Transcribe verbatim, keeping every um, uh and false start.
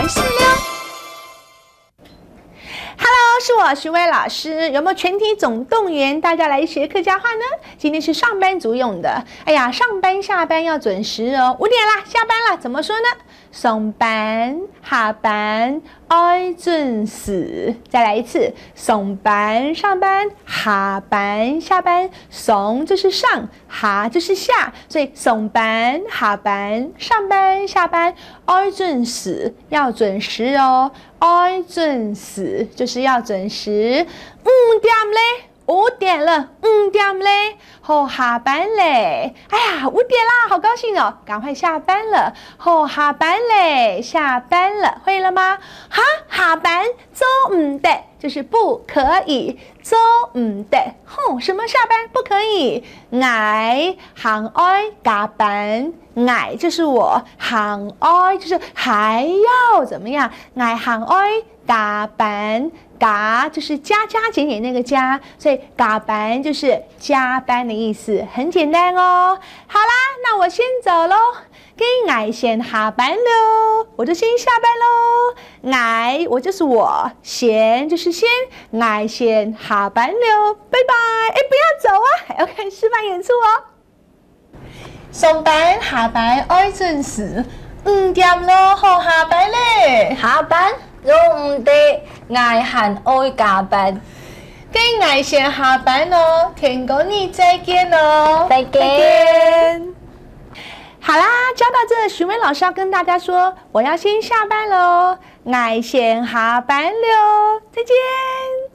事了。Hello，是我徐薇老师。有没有全体总动员，大家来学客家话呢？今天是上班族用的。哎呀，上班下班要准时哦。五点啦，下班啦，怎么说呢？上班、下班，爱准时。再来一次，上班、上班、下班、下班。上就是上，下就是下，所以上班、下班、上班、下班，爱准时，要准时哦。爱准时就是要准时。五点嘞，五点了，五点嘞，好下班嘞。哎呀，五点啦，好高兴哦，赶快下班了。好下班嘞，下班了，会了吗？哈，下班做毋得，就是不可以，做毋得。吼，什么下班不可以？𠊎还爱加班，𠊎就是我，还爱就是还要怎么样？𠊎还爱加班，加就是加加减减那个加，所以加班就是加班的意思，很简单哦。好啦，那我先走喽，跟𠊎先下班喽，我就先下班喽。𠊎，我就是我，先就是先，𠊎先下班了，拜拜。哎，不要走啊，还要看示范演出哦。上班下班爱准时，五点咯，好下班嘞。下班做毋得，𠊎还爱加班。跟𠊎先下班咯，天光日再见咯。再见。再见。好啦，教到这，徐薇老师要跟大家说，我要先下班喽，𠊎先下班了，再见。